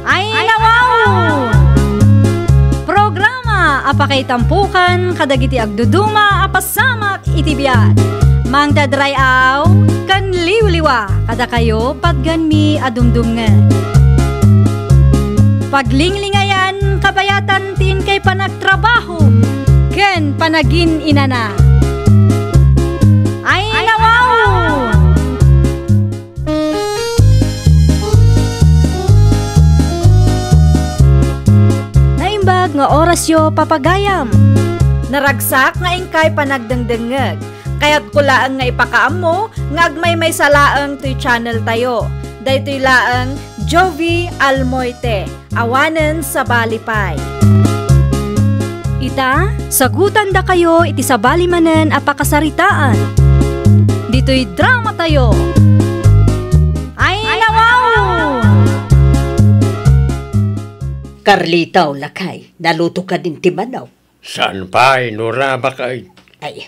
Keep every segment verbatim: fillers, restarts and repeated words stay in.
Ayna wow! Programa a pakaitampukan kadagiti agduduma a pasamak iti biag. Mangted ray-aw ken liwliwa kadakayo patgenmi a dumdumngeg. Paglinglingayan kabayatan ti inkay panagtrabaho ken panagin-inana. Ayna wow! Naimbag nga orasyo, papagayam. Naragsak nga inkay panagdengdengngeg. Kayatko laeng nga ipakaammo nga agmaymaysa laeng toy channel tayo. Daytoy laeng Jovi Almoite. Awanen sabali pay. Ita, sagutandakayo iti sabali manen a pakasaritaan. Ditoy drama tayo. Ayna wow! Carlito, lakay, naluto kadin ti manok? Saan pay, Nora, bakay? Ay,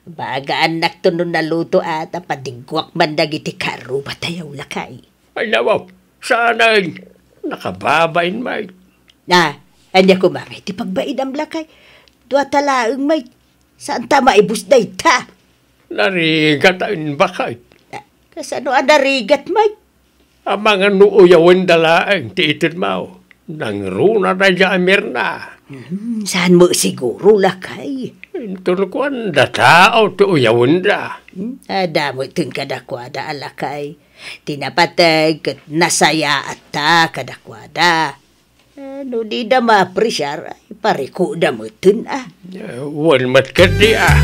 bagaannakto no naluto a, ta padigguak man dagiti karruba tayo, lakay. Ay, nawaw, saan ay nakababain, may? Na, ania koma ngay ti pagbainam, lakay? Dua ta laeng, may. Saan ta maibus dayta? Narigat a imbakay. Ah, kasano a narigat, may? Amangan no uyawenda laeng ti itedmo. Nangruna daydiay a Mirna. Hmm, saan mo siguro, lakay? Inton kuan, datao ti uyawenda. Hmm, adda met kadakuada a lakay. Ti napateg ket nasayaatta kadakuada. Eh, no dida maapresiar, ay, parikuda meten, ah. Eh, wen met ketdi, ah.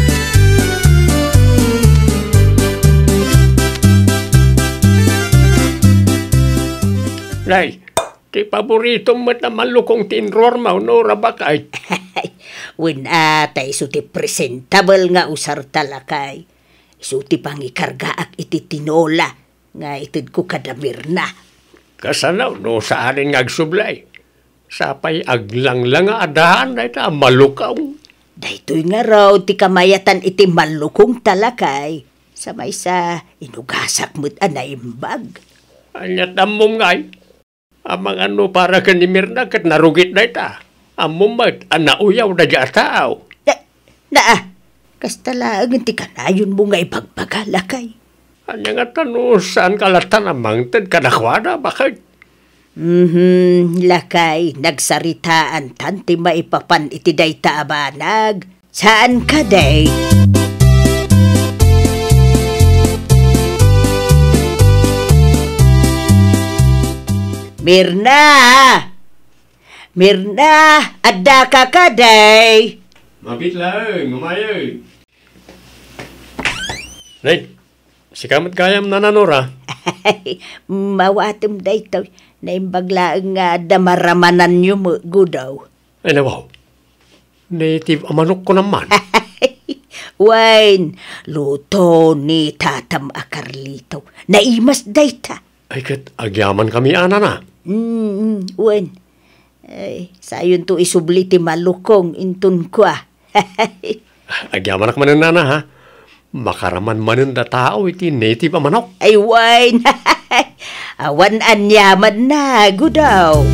Nay, ti paboritom met a malukong ti inruarmo, no, rabakay? Wen, ah, ta isu ti presentable nga usarta, lakay. Isu ti pangikargaak iti tinola nga itedko kada Mirna. Kasano no saanen nga agsubli? Sapay aglanglang nga adaan dayta a malukong. Daytoy ngarud ti kamayatan iti malukong ta, lakay. Sa maysa, inugasak met a naimbag. Ania't ammom ngay? Amangan no para ken ni Mirna ket narugit dayta. Ammom met a nauyaw daydiay a tao. Na, naa, kasta laengen ti kanayonmo nga ibagbaga, lakay. Ania ngata no saanka latta a mangted kadakuada, baket? Mhm, lakay, nagsaritaantan ti maipapan iti dayta a banag. Saan kadi? Mirna! Mirna, addaka kadi? Mabit laeng, umayeg. Nay, sika met gayam, Nana Nora. Mawatem daytoy. Naimbag laeng nga adda maramananyo met, Gudaw. Ay, nawaw. Native a manok ko naman. Wen, luto ni tatam a Carlito. Naimas dayta. Ay, ket agyamankami a, Nana. Mm, wen. Ay, sayonto isubli ti malukong inton kua. Agyamanak manen, Nana, ha? Makaraman manen da tao iti native a manok. Ay, wen. Awan aniamanna, Gudaw.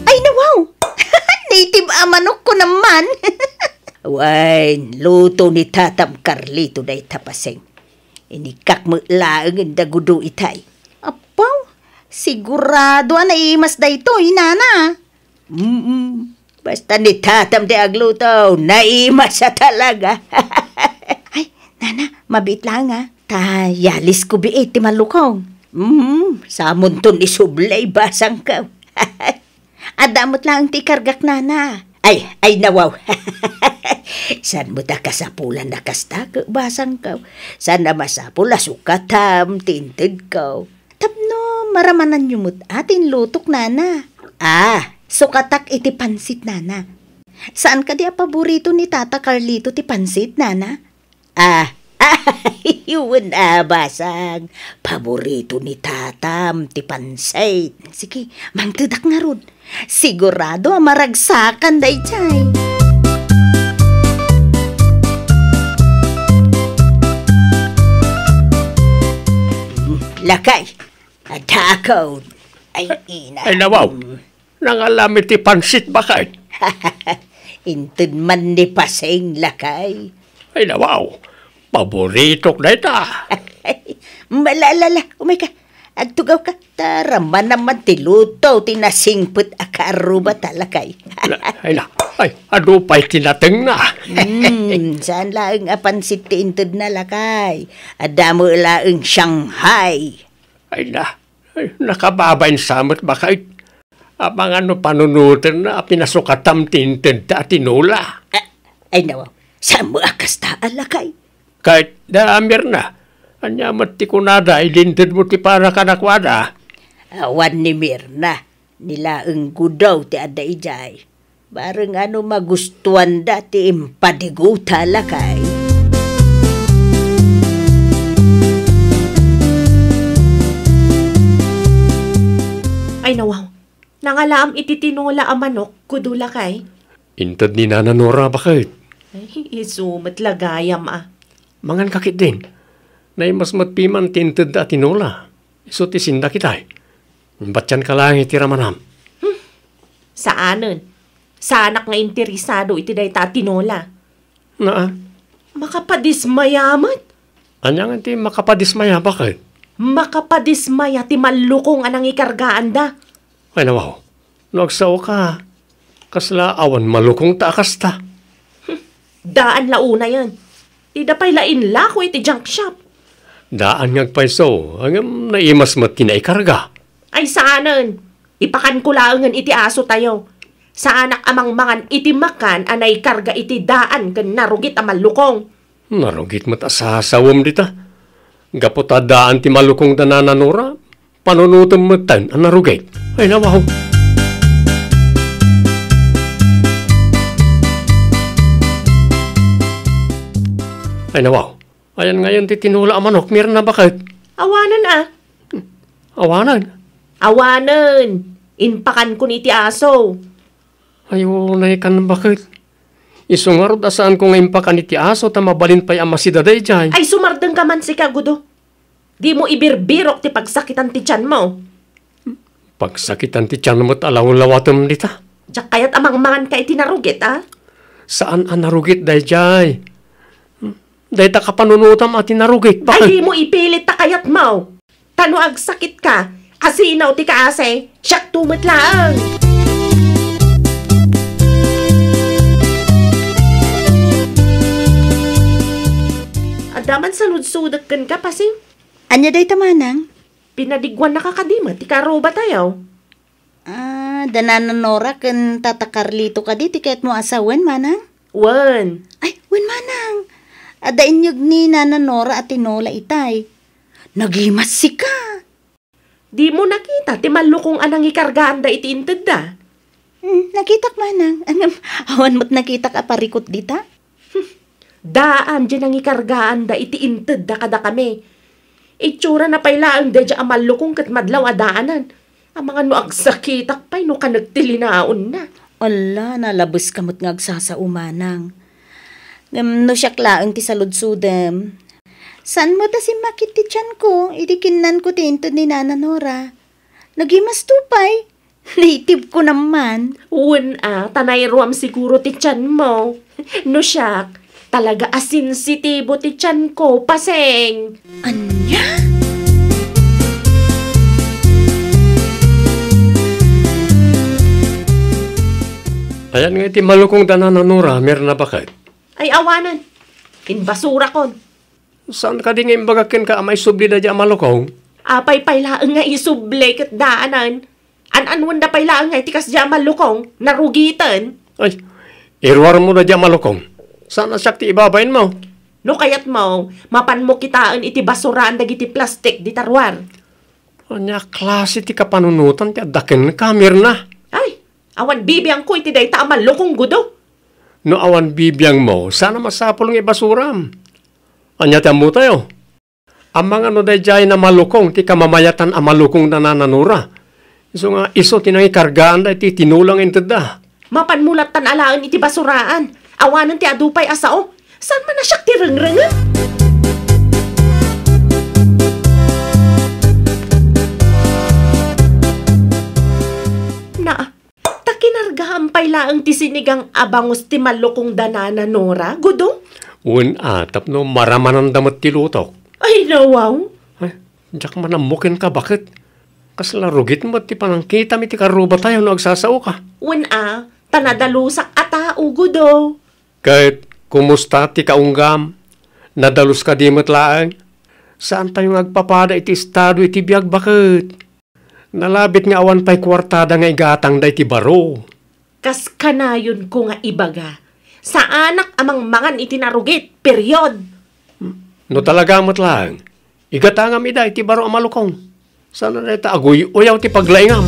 Ay, nawaw! Native a manok ko naman. Wen, luto ni Tatam Carlito dayta, paseng. Inikkak met laeng da Gudaw itay. Apaw, sigurado a naimas daytoy, Nana. Mm, basta ni Tatam ti agluto, naimas a talaga. Ay, Nana, mabiit laeng, ah. Ta, yalisko biit ti malukong. Mm, samonton isubli, basangko. Adda met laeng ti ikargak, Nana. Ay, ay, nawaw. Saan met a kasapulan a kasta, basangko? Saan a masapul a sukatam ti intedko? Tapno maramananyo met a ti inlutok, Nana. Ah, sukatak iti pansit, Nana. Saan kadi a paborito ni Tata Carlito ti pansit, Nana? Ah, Ay, wen a, basang. Paborito ni tatam ti pansit. Sige, mangtedak ngarud. Sigurado a maragsakan daydiay. Lakay, adakon. Ay, ina. Ay, nawaw. Nangalam iti pansit, baket. Inted man ni Paseng, lakay. Ay, nawaw. Paboritok dayta. Mala, ala, ala, umay ka. Agtugaw ka. Tara, manaman ti luto, ti nasingpet a kaarruba ta, lakay. Na, ay, na. Ay, adu pay ti natengna. Hmm, saan laeng a pansit ti intedna, lakay? Adda met laeng Shanghai. Ay, na. Ay, nakababain sa met, baket. Amangan no panunotenna a pinasukatam ti intedta a tinola. Ah, ay, nawaw. Saan met a kasta, lakay? Ket da, Mirna, ania met ti kunada, idi intedmo ti para kadakuada? Awan ni Mirna, ni laeng Gudo ti adda idiay. Bareng a no magustuanda ti impadiguta, lakay. Ay, nawaw. Nangalaam iti tinola a manok, Gudo, lakay. Inted ni Nana Nora, baket. Ay, isu met la gayam a. Mangan ka ketdin. Naimas met piman ti intedda a tinola. Isu ti sindak itay. Batian ka laeng iti ramanam. Hmm. Saanen. Saanak nga interesado iti dayta a tinola. Naa. Makapadismaya met. Ania nga ti makapadismaya, baket? Makapadismaya ti mallukong a nangikargaanda. Ay, nawaw. No agsaoka, kasla awan mallukongta a kasta. Daan la unayen. Dida pay la inlako iti junk shop. Daan nga agpayso, ngem naimas met ti naikarga. Ay, saanen. Ipakanko laengen iti asotayo. Saanak a mangmangan iti makan a naikarga iti daan ken narugit a mallukong. Narugit met a sasawem dita. Gapu ta daan ti mallukongda Nana Nora, panunotem metten a narugit. Ay, nawaw. Ay, nawaw. Ayan ngayon ti tinola a manok, Mirna, baket. Awanen a. Awanen? Awanen. Impakankon iti aso. Ay, unay kan, baket. Isu ngarud a saanko nga impakan iti aso ta mabalin pay a masida daydiay. Ay, sumardeng ka man sika, Gudo. Dimo ibirbirok ti pagsakitan ti tianmo. Pagsakitan ti tianmo ta lawlawatem dita. Diak kayat a mangmangan ka iti narugit, a? Saan a narugit daydiay. Dayta kapanunotam a ti narugit. Ay, baket. Dimo ipilit ta kayatmo. Ta no agsakit ka, asino ti kaasi? Siakto met laeng. Adda man saludsodek kenka, Paseng? Ania dayta, manang? Pinadiguannaka kadi met ti kaarrubatayo? Ah, da Nana Nora ken Tata Carlito kadi ti kayatmo a sawen, manang? Wen. Ay, wen, manang. Adda inyeg ni Nana Nora a tinola itay. Nagimas sika. Dimo nakita ti mallukong a nangikargaanda iti intedda? Hmm, nakitak, manang. Ngem, awan met nakitak a parikut dita. Daan diay nangikargaanda iti intedda kadakami. Itsurana pay laeng daydiay a mallukong ket madlaw a daanen. Amangan no agsakitak pay no kanek ti linaonna. Ala, nalabeska met nga agsasao, manang. Ngem no siak laeng ti saludsodem, saan met a simmakit ti tianko idi kinnanko ti inted ni Nana Nora. Nagimasto pay. Naitibko naman. Wen a, ta nairuam siguro ti tianmo. No siak, talaga a sensitibo ti tianko, Paseng. Ania? Ayan nga iti mallukongda Nana Nora, Mirna, baket. Ay, awanen. Inbasurakon. Saan kadi nga imbagak kenka a maisubli daydiay a mallukong? Apay pay laeng nga isubli ket daanen? An-anwenda pay laeng nga iti kasdiay a mallukong, narugiten. Ay, iruarmo daydiay a mallukong. Saan a siak ti ibabainmo? No kayatmo, mapanmo kitaen iti basuraan dagiti plastik dita ruar. Ania klase ti kapanunotan ti adda kenka, Mirna? Ay, awan bibiangko iti dayta a mallukong, Gudo. No awan bibiangmo, saan a masapul nga ibasuram. Ania ti ammotayo? Amangan no daydiay namalukong ti kamamayatan a malukongda Nana Nora. Isu nga isu ti nangikargaanda iti tinola nga intedda. Mapanmo lattan alaen iti basuraan. Awanen ti adu pay a sao. Saan man a siak ti rengrengem? Naa, ta kinargaam pay laeng ti sinigang a bangus ti malukongda Nana Nora, Gudo? Wen a, tapno maramananda met ti lutok. Ay, nawaw. Ay, diak man ammo kenka, baket. Kasla rugit met ti panangkitam iti karrubatayo no agsasaoka. Wen a, ta nadalusak a tao, Gudo. Ket kumusta ti kaunggam? Nadalus kadi met laeng? Saantayo nga agpapada iti estado iti biag, baket. Nalabit nga awan pay kuartada nga igatangda iti baro. Kas kanayonko nga ibaga, saanak a mangmangan iti narugit, period. No talaga met laeng, igatangam ida iti baro a malukong. Saan a dayta aguy-uyaw ti paglaingam.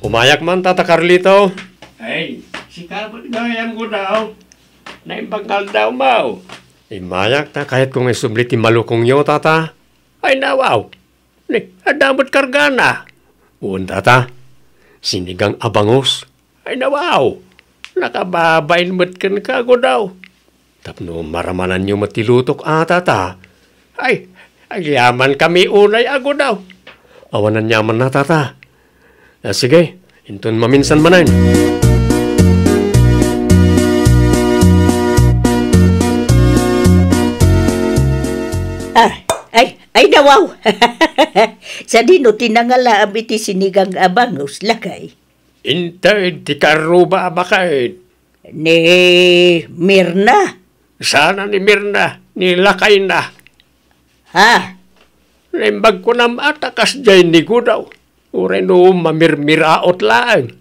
Umayak man, Tata Carlito. Ay, sika met gayam, Gudaw. Naimbag nga aldaw, Maw. Immayak ta kayatko nga isubli ti malukongyo, Tata. Ay, nawaw. Ni, adda met kargana. Wen, Tata. Sinigang a bangus. Ay, nawaw. Nakababain met kenka, Gudaw. Tapno maramananyo met ti lutok a, Tata. Ay, agyamankami unay a, Gudaw. Awan aniamanna, Tata. Ah, sige, inton maminsan manen. Ah, ay, ay, nawaw. Sadino ti nangalaam iti sinigang a bangus, lakay? Inted ti karruba a baket. Ni Mirna? Saan a ni Mirna, ni lakayna. Ha? Naimbag kunam a ta kasdiay ni Gudaw. Uray no mamirmiraot laeng.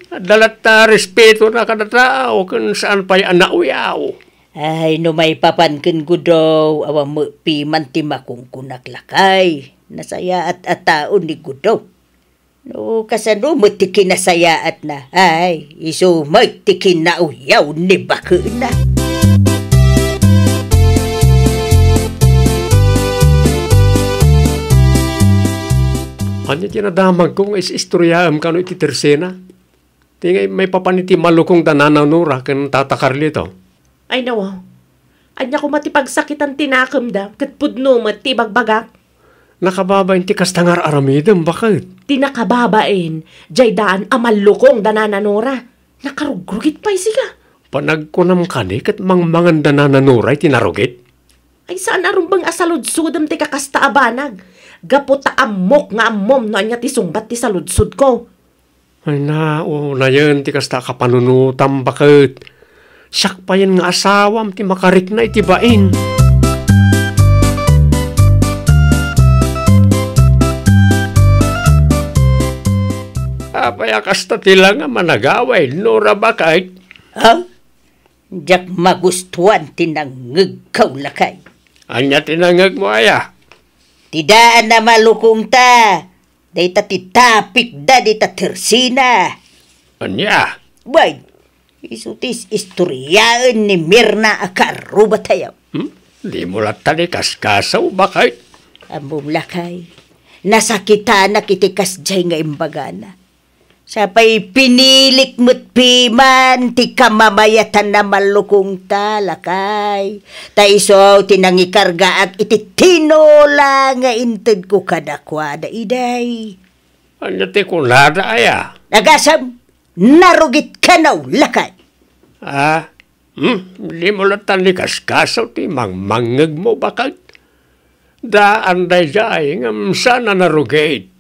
Adda latta respetona kada tao ken saan pay a nauyaw. Ay, no maipapan ken Gudaw, awan met piman ti makungkunak, lakay. Nasayaat a tao ni Gudaw. No kasano met ti kinasayaatna, ay, isu met ti kinauyaw ni baketna. Ania ti nadamagko nga is-istoriaem kano iti tersena? Ti ngay maipapan iti malukongda Nana Nora ken Tata Carlito. Ay, nawa. Ania koma ti pagsakitan ti nakemda, ket pudno met ti ibagbagak? Nakababain ti kasta nga ar-aramidem, baket. Ti nakababain, diay daan a mallukongda Nana Nora. Nakarugrugit pay sika. Panagkunam kadi ket mangmanganda Nana Nora iti narugit? Ay, saan a rumbeng a saludsodem ti kakasta a banag. Gapu ta ammok nga ammom no ania ti sungbat ti saludsodko. Ay, na, unayen ti kasta a kapanunotam, baket. Siak payen nga asawam ti makarikna iti bain. Apay a kasta ti langa managawid, Nora, baket? Ha? Diak magustuan ti nangngegko, lakay. Ania ti nangngegmo, aya? Ti daan a malukongta. Dayta ti tapikda dita tersena. Ania? Wen, isu ti is-istoriaen ni Mirna a karrubatayo. Hmm? Dimo latta ni kaskasaw, baket? Ammom, lakay. Nasakitanak iti kasdiay nga imbagana. Sapay pinilik met piman ti kamamayatan a mallukongta, lakay. Ta isu ti nangikargaak iti tinola nga intedko kadakuada idiay. Ania ti kunada, aya? Agasem, narugit kano, lakay. Ah, hmm, dimo latta ni kaskasaw ti mangmangngegmo, baket. Daan daydiay ngem saan a narugit.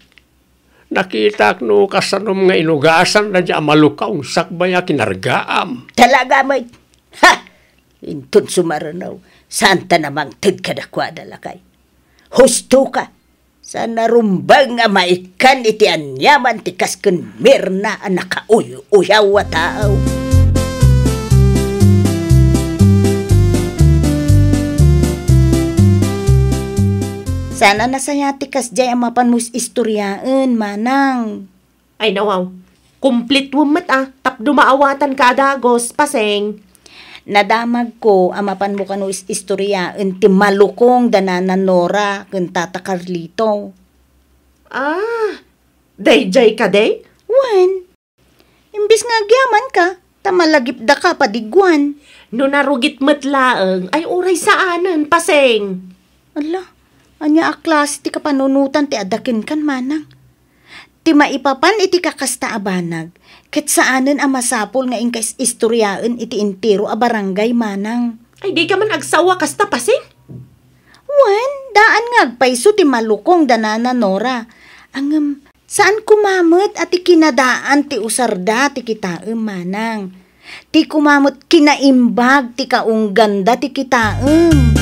Nakitak no kasanom nga inugasan daydiay a malukong sakbay a kinargaam. Talaga met. Ha! Inton sumaruno, saanta a mangted kadakuada, lakay. Husto ka. Saan a rumbeng a maikkan iti aniaman ti kas ken Mirna a nakauy-uyaw a tao. Saan a nasayaat ti kasdiay a mapanmo is-istoriaen, manang. Ay, nawaw. Kumplituem met a, tapno maawatanka a dagus, Paseng. Nadamagko a mapanmo kano is-istoriaen ti malukong da Nana Nora ken Tata Carlito. Ah, daydiay kadi? Wen. Imbes nga agyamanka, ta malagipdaka a padiguan. No narugit met laeng, ay uray saanen, Paseng. Ala, ania a klase ti kapanunotan ti adda kenkan, Manang? Ti maipapan iti kakasta a banag, ket saanen a masapul nga inka is-istoriaen iti entero a barangay, Manang. Ay, dika man agsao a kasta, Paseng? Wen, daan nga agpayso ti malukong da Nana Nora. Ngem, saan koma met a ti kinadaan ti usarda ti kitaem, Manang. Ti koma met kinaimbag ti kaungganda ti kitaem.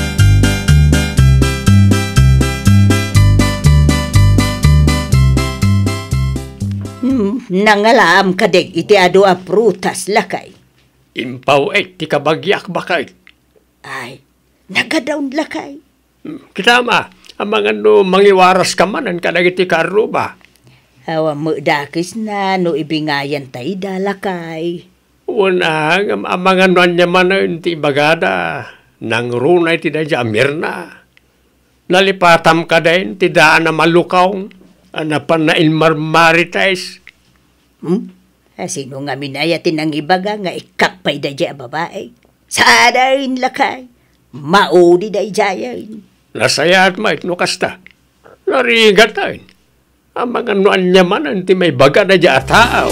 Hmm, nangalaam kadi iti adu a prutas, lakay. Impaw-ek ti kabagiak, baket. Ay, nagadawn, lakay. Hmm, kitam a, amangan no mangiwaraska manen kadagiti kaarruba. Awan met dakesna no ibingayanta ida, lakay. Wen a, ngem amangan no ania manen ti ibagada, nangruna iti daydiay a Mirna. Nalipatam kadi ti daan a malukong a napan nainmarmarites. Hmm? A, sino ngamin aya ti nangibaga nga ikkak pay daydiay a babai? Saanen, lakay. Maudi daydiayen. Nasayaat met no kasta. Narigaten. Amangan no ania manen ti maibaga daydiay a tao.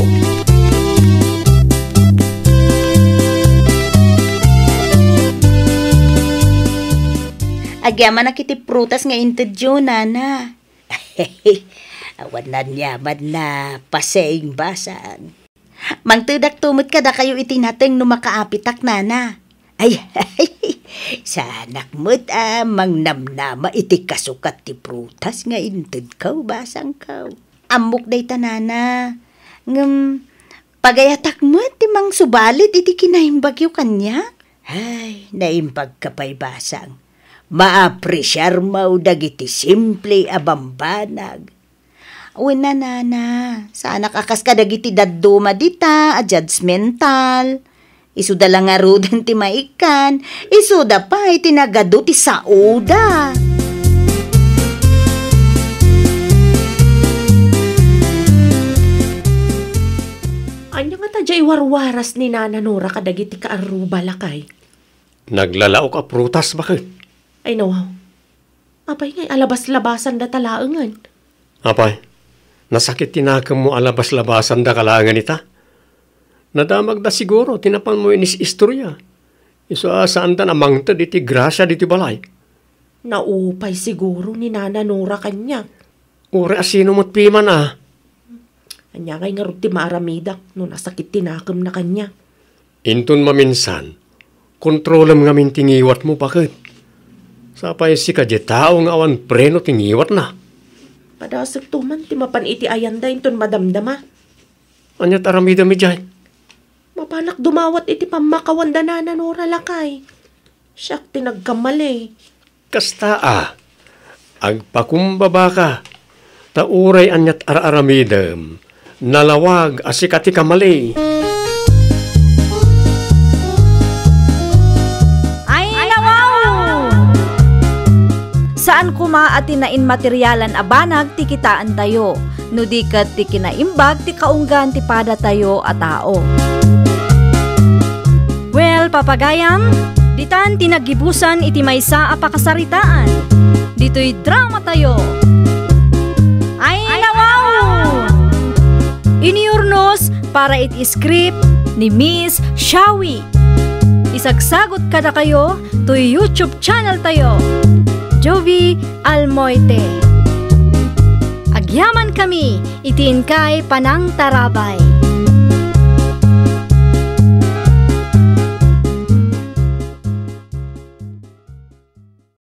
Agyamanak iti prutas nga intedyo, Nana. Awan aniamanna, Paseng, basang. Mangtedakto met kadakayo iti nateng no makaapitak, Nana. Ay, saanak met a mangnamnama iti kasukat ti prutas nga intedko, basangko. Ammok dayta, Nana. Ngem, pagayatak met ti mangsubalit iti kinaimbagyo kaniak. Ay, naimbagka pay, basang. Maapresiarmo dagiti simple a bambanag. Wen a, Nana, saanak a kas kadagiti dadduma dita a judgmental. Isuda la ngaruden ti maikkan, isuda pay ti nagadu ti saoda. Ania ngata diay warwaras ni Nana Nora kadagiti kaarruba, lakay? Naglalaok a prutas, baket. Ay, nawaw. Apay ngay a labas-labasandata laengen? Apay, nasakit ti nakemmo a labas-labasandaka laengen ita? Nadamagda siguro ti napanmo inis-istoria. Isu a saanda a mangted iti grasia ditoy balay. Naupay siguro ni Nana Nora kaniak. Uray a sino met piman a. Ania ngay ngarud ti maaramidak no nasakit ti nakemna kaniak? Inton maminsan, kontrolem ngamin ti ngiwatmo, baket. Sapay sika diay tao nga awan preno ti ngiwatna. Padasekto man ti mapan iti ayanda inton madamdama. Ania ti aramidem idiay? Mapanak dumawat iti pammakawanda Nana Nora, lakay. Siak ti nagkamali. Kasta a, agpakumbabaka, ta uray aniat ar-aramidem, nalawag a sika ti kamali. Ay, nawaw! Saan koma a ti nainmaterialan a banag ti kitaentayo, no di ket ti kinaimbag ti kaunggan ti padatayo a tao. Well, papagayam, ditan ti naggibusan iti maysa a pakasaritaan. Ditoy dramatayo. Ay, nawaw! Iniurnos para iti script ni Miss Shawi. Isagsagot kadakayo toy YouTube channel tayo, Jovi Almoite. Agyaman kami iti inkay panangtarabay.